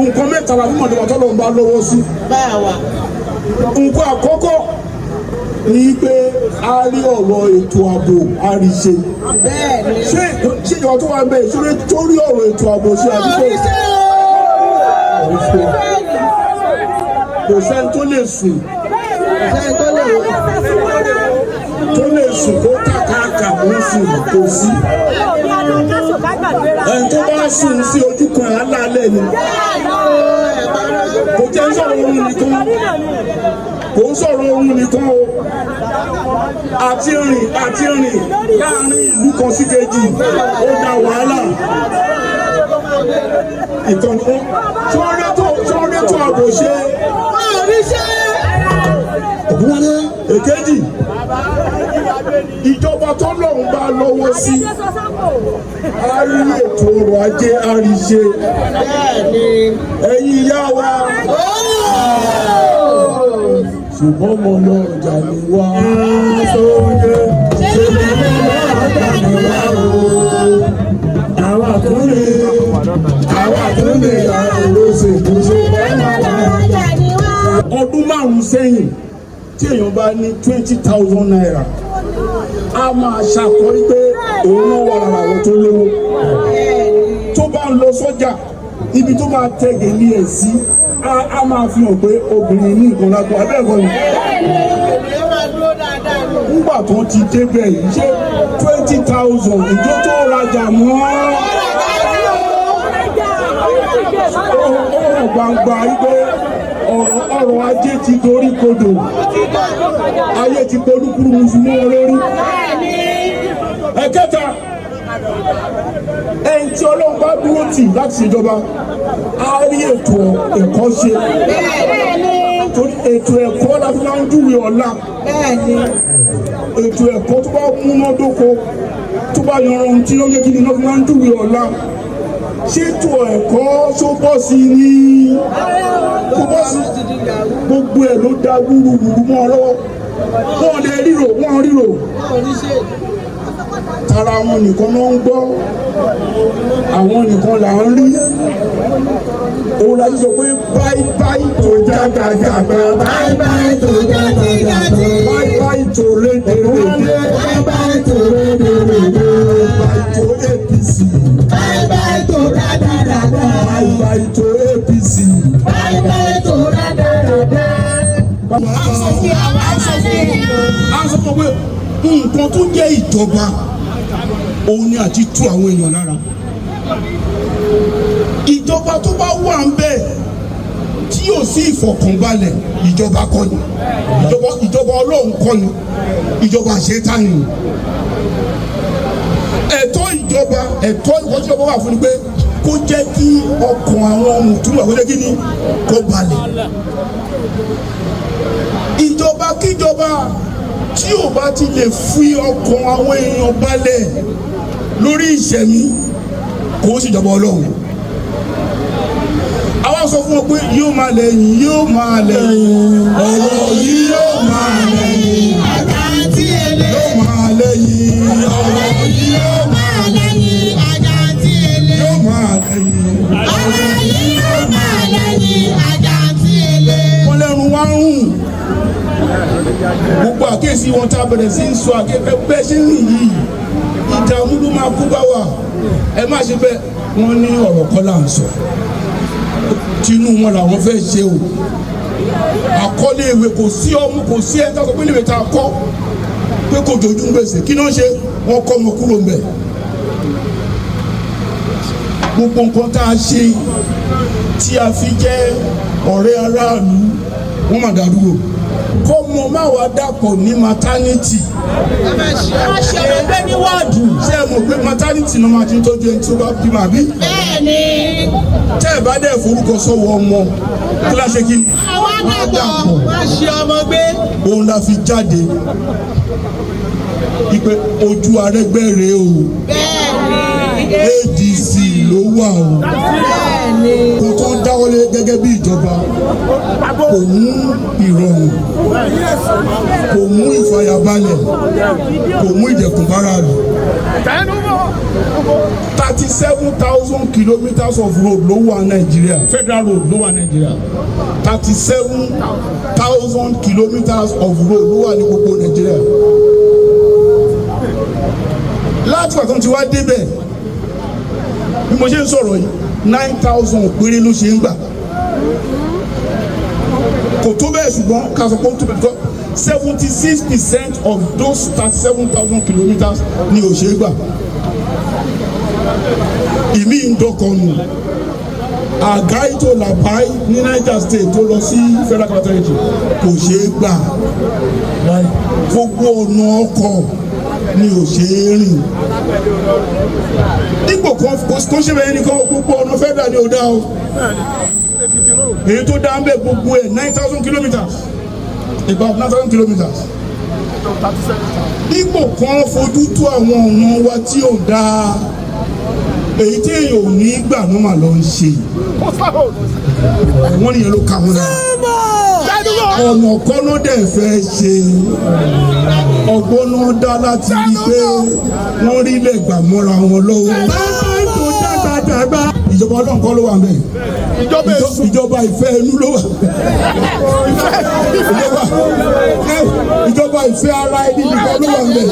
Nǹkan mẹ́ta la fún mọ̀jọba tọ́lọ́run bá lọ́wọ́ sí. Nǹkan àkọ́kọ́ ni pé a rí ọ̀rọ̀ ètò ààbò, a rí ṣe. Ṣé ìjọba tó wà ń bẹ ìṣòro tó rí ọ̀rọ̀ ètò ààbò ṣe àdúgbò? Kò sẹ́ni tó lè sùn, tó lè sùn kó kàkàkà mú sùn, kò sí. Ẹni tó bá sùn sí ojú kan alálẹ̀ ni. Kò jẹ́ ń sọ̀rọ̀ oorun nìkan, kò ń sọ̀rọ̀ oorun nìkan o. Àti rìn láàrin ìlú kan sí kejì, ó dá wàhálà. Ìkànnì wọn tí wọ́n rétò ààbò ṣe. Ògúnwálé. Èkejì, ìjọba tọ́lọ́run bá lọ́wọ́ sí, a rí ètò ọrọ̀ ajé, a rí ṣe. Ẹ̀yin ìyá wa, ṣùgbọ́n mo lọ ọjà ní wá sóde, ṣùgbọ́n mo lọ ọjà ní wá o. Àwa tún lè yàrá olóṣèlú, ṣùgbọ́n mo lọ ọjà ní wá. Ọdún 5 sẹ́yìn, tí èèyàn bá ní ₦20,000, a máa ṣàkórí pé òun náà wà lára àwọn tó lówó. Tó bá ń lọ sọ́jà, ibi tó máa tẹ gèlè ẹ̀ sí, a máa fi hàn pé obìnrin ní nǹkan lágbo abẹ́ẹ̀kọ́ ni. Nígbà tó ti débẹ̀ yìí, ṣé 20,000 ìjọ tó rajà mọ́? Ó hàn gbangba wípé ọrọ̀ ajé ti dorí kodò, ayé ti polúkúrú musu mọ́ wọn lórí. Ẹ̀kẹta, ẹni tí Ọlọ́run bá dúró tì láti ṣèjọba, á rí ètò ẹ̀kọ́ ṣe, torí ètò ẹ̀kọ́ la fi máa ń júwe ọ̀la. Ètò ẹ̀kọ́ tó bá múnádóko, tó bá yanrantí, ó yẹ kí ni ló fi máa ń júwe ọ̀la. Ṣètò ẹ̀kọ́ tó bọ́ sí ní kó bọ́ sí, gbogbo ẹ̀ ló da wúruwúru mọ́ ọ lọ́wọ́. Wọ́n lè ríro, wọ́n ríro tara wọn nìkan ló ń gbọ́, àwọn nìkan là ń rí. Òun la ti sọ pé bye bye tó jágajàgba, Bye bye tó jágajàgba. Bye bye tó rédèrèdè, Bye bye tó rédèrèdè. Bye tó APC, Bye bye tó rádaràdà. Bye bye tó APC. Bye bye tó rádaràdà. A sọ fún ọ pé nǹkan tó jẹ́ ìjọba òun ni àti tú àwọn èèyàn lára. Ìjọba tó bá wà ń bẹ̀ tí yóò sí ìfọ̀kànbalẹ̀, ìjọba kọ́ ni, ìjọba Ọlọ́run kọ́ ni, ìjọba ṣètánì ni. Ẹ̀tọ́ ìjọba, ẹ̀tọ́ ìjọba wà fún ni pé kó jẹ́ kí ọkàn àwọn mùtúmọ̀, kó jẹ́ kí ni kó balẹ̀. Ìjọba kíjọba tí ò bá ti lè fi ọkàn àwọn èèyàn balẹ̀ lórí ìṣẹ̀mí, kò sí ìjọba Ọlọ́run. Àwa sọ fún wọn pé yóò máa lẹ́yìn, yóò máa lẹ́yìn, ọ̀rọ̀ yìí yóò máa lẹ́yìn, Àkáǹtì èlé. Yóò máa lẹ́yìn, ọ̀rọ̀ yìí yóò Máa lẹ́yìn àkáǹtì èlé. Yóò máa lẹ́yìn. Ọ̀rọ̀ yìí yóò máa lẹ́yìn àkáǹtì èlé. Wọ́n lẹ́nu wá ń rùn. Gbogbo àkíyèsí wọn tá a bẹ̀rẹ̀ sí ń sọ àkẹ́kẹ́ bẹ́ẹ̀ ṣe ń rìn yìí, ìdààmú ló máa kú bá wa, ẹ má ṣe bẹ́ẹ̀. Wọ́n ní ọ̀rọ̀ kọ́ là ń sọ, tinú wọn làwọn fẹ́ ṣe o. Àkọlé ìwé, kò sí ọmú, kò sí ẹ̀ tá a sọ pé ìwé tá a kọ́ pé kò jojú ń gbèsè. Kí náà ṣe? Wọ́n kọ́ ọmọ kúrò ń bẹ̀. Gbogbo nǹkan tá a ṣe tí a fi jẹ́ ọ̀rẹ́ aráàlú, wọ́n mà dàdúró kọ́ mọ má wàá dàpọ̀ ní maternity. Wọ́n ṣe ọmọ gbé ní wọ́ọ̀dù. Ṣé ẹ mọ̀ pé maternity náà máa ti ń tọ́jú ẹni tí ó bá bímọ, àbí? Bẹ́ẹ̀ni. Tẹ́ ẹ bá dẹ̀ forúkọ sọ́wọ́ ọmọ, kí la ṣe kí ni? Àwọn àdàpọ̀ wọ́n ṣe ọmọ gbé. Òun la fi jáde ipe ojú Arẹ́gbẹ́ rèé o. Bẹ́ẹ̀ni. ADC ló wà o. Bẹ́ẹ̀ni. Kó tó dáwọ́lé gẹ́gẹ́ bí ìjọba kò mú ìrọ̀rùn, kò mú ìfàyàbalẹ̀, kò mú ìdẹ̀kùn bára lò. 37,000 kilometres of road ló wà Nàìjíríà, federal road ló wà Nàìjíríà. 37,000 kilometres of road ló wà ní gbogbo Nàìjíríà. Láti pàtó tí wàá débẹ̀, bí mo ṣe ń sọ̀rọ̀ yìí, 9,000 péré ló ṣe ń gbà. Kò tó bẹ́ẹ̀, ṣùgbọ́n ká sọ pé ó tó bẹ́ẹ̀, because 76% of those 37,000 kilometres ni ò ṣe é gbà. Ìmí ń dọkọ̀nù Àgáì tó Làbáì ní Niger State tó lọ sí Federal Capital Territory kò ṣe é gbà. Gbogbo ọ̀nà ọkọ̀ ni ò ṣe é rìn. Dípò kan kò ṣe bẹ́ẹ̀ nìkan, gbogbo ọ̀nà federal ni ò dá o. Èyí tó dá ń bẹ, gbogbo ẹ̀ 9,000 kilometres, about 9,000 kilometres. Dípò kan fojú tó àwọn ọ̀nà wa tí ò dáa, èyí tí èèyàn ò ní gbà ló mà lọ ń ṣe. Wọ́n nìyẹn ló ka wọn náà. Ọ̀nà kan ló dẹ̀ fẹ́ ṣe, ọgbọ́n náà dá láti rí i pé wọ́n rí lè gbà mọ́ra wọn lọ́wọ́. Ìjọba Ọlọ́run kọ́ ló wà mẹ́, ìjọba ìfẹ́ inú ló wà, ìjọba ìfẹ́ ara ẹni nìkan ló wà mẹ́.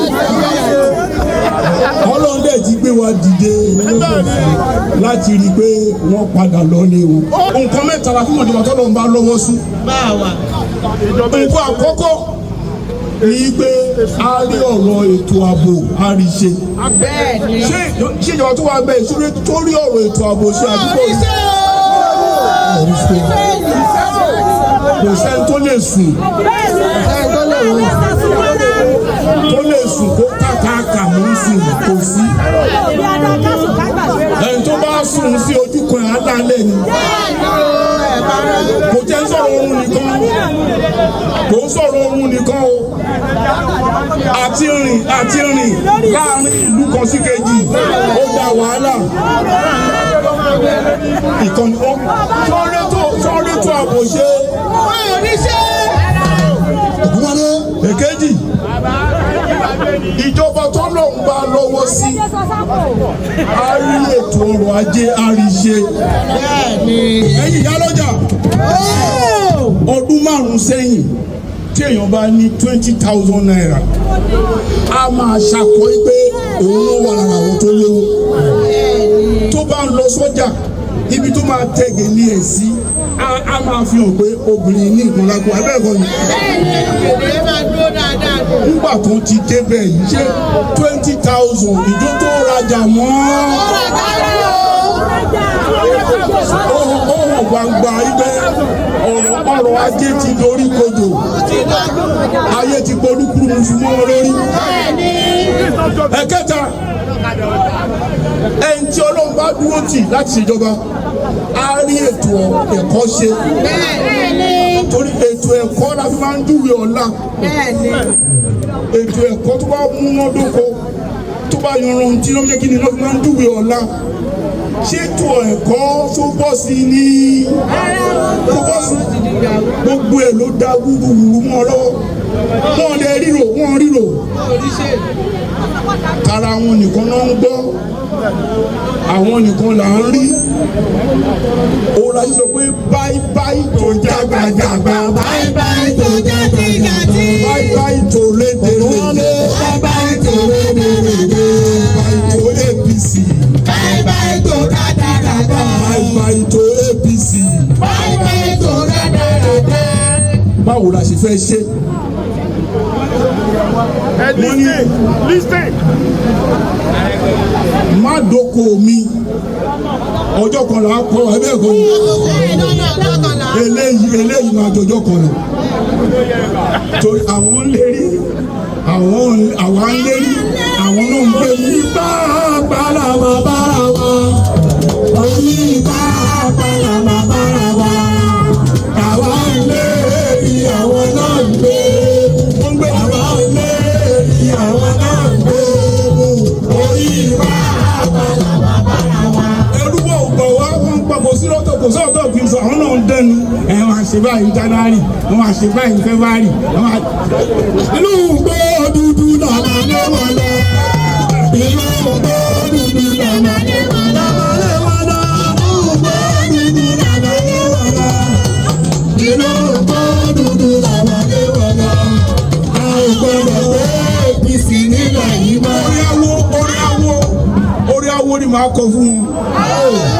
Ọlọ́run dẹ̀ ti gbé wa dìde láti rí i pé wọ́n padà lọ ní wọn. Nǹkan mẹ́ta la fún ìjọba tọ́lọ́run bá lọ́wọ́ sí. Nǹkan àkọ́kọ́ ní pé a rí ọ̀rọ̀ ètò ààbò, a rí ṣe. Ṣé ìjọba tó wà bẹ́ẹ̀ ṣúlẹ̀ tó rí ọ̀rọ̀ ètò ààbò ṣe àdúgbò yìí? Kò sẹ́ni tó lè sùn kó kàkàkà mú sùn, kò sí. Ẹni tó bá sùn sí ojú kan alálẹ̀ ni. Kò jẹ́ sọ̀rọ̀ oorun nìkan, kò ń sọ̀rọ̀ oorun nìkan o. Àti rìn láàrin ìlú kan sí kejì, ó dá wàhálà. Ìkànnì wọn sọ́ọ́rẹ́tò ààbò ṣe. Èkejì, ìjọba tó lòun bá lọ́wọ́ sí, a rí ètò ọrọ̀ ajé, a rí ṣe. Ẹ̀yin ìyálọ́jà, ọdún 5 sẹ́yìn, tí èèyàn bá ní 20,000 naira, a máa ṣàkọ́ pé òun ló wà lára àwọn tó lówó. Tó bá ń lọ sọ́jà, ibi tó máa tẹ̀gẹ̀ ní ẹ̀ sí, a máa fi hàn pé obìnrin ní nǹkan lágbo abẹ́ẹ̀kọ́ ni. Nígbà tó ti débẹ̀ yìí, ṣé 20,000 ìjó tó rajà mọ́? Ó hàn gbangba ibẹ̀, ọ̀rọ̀ ajé ti dorí kodò, ayé ti polúkúrú musu mọ́ wọn lórí. Ẹ̀kẹta, ẹni tí Ọlọ́run bá dúró tì láti ṣèjọba, á rí ètò ẹ̀kọ́ ṣe, torí ètò ẹ̀kọ́ la fi máa ń júwe ọ̀la. Ètò ẹ̀kọ́ tó bá múnádóko, tó bá yanrantí, ló ń jẹ́ kí ni ló fi máa ń júwe ọ̀la. Ṣètò ẹ̀kọ́ tó bọ́ sí ní kó bọ́ sí, gbogbo ẹ̀ ló dá wúruwúru mọ́ ọ lọ́wọ́. Wọ́n lè ríro, wọ́n ríro tara wọn nìkan náà ń gbọ́, àwọn nìkan là ń rí. Òun la ṣe sọ pé báyìí báyìí tó jágbàjàgbà, Báyìí báyìí tó jàtijàti. báyìí báyìí tó lédèrèdè, Báyìí tó rédèrèdè. báyìí tó APC, Báyìí báyìí tó rádaràdà. báyìí báyìí tó APC. Báyìí báyìí tó rádaràdà. Báwo la ṣe fẹ́ ṣe? Wọ́n ní má dóko mi, ọjọ́ kan là á kọ́ ẹbẹ́ kan ni. Eléyìí máa jọjọ́ kan lọ, torí àwọn ń lérí, àwọn àwa ń lérí, àwọn náà ń gbé ní bá bára wa bára wa orí bá bára wa bára wa. Àwa ń lérí, àwọn náà ń gbé, wọ́n gbé. Àwa ń lérí, àwọn náà ń gbé orí bá bára wa bára wa. Ẹrú bọ̀ gbọ̀ wá, wọ́n ń pa, kò sí lọ́tọ̀, kò sọ. Sọ́ọ̀tọ̀ kì í sọ àwọn náà ń dẹnu ẹ̀, wọ́n á ṣe báyìí ní January, wọ́n á ṣe báyìí ní February, wọ́n á. Inú igbó dúdú làwọn lé wọn lọ. Inú igbó dúdú làwọn lé wọn lọ. Lé wọn lọ. Inú igbó dúdú làwọn lé wọn lọ. Inú igbó dúdú làwọn lé wọn lọ. A ò gbọdọ̀ gbé APC nílẹ̀ yìí mọ́. Orí awo, orí awo, orí awo ni màá kọ fún wọn.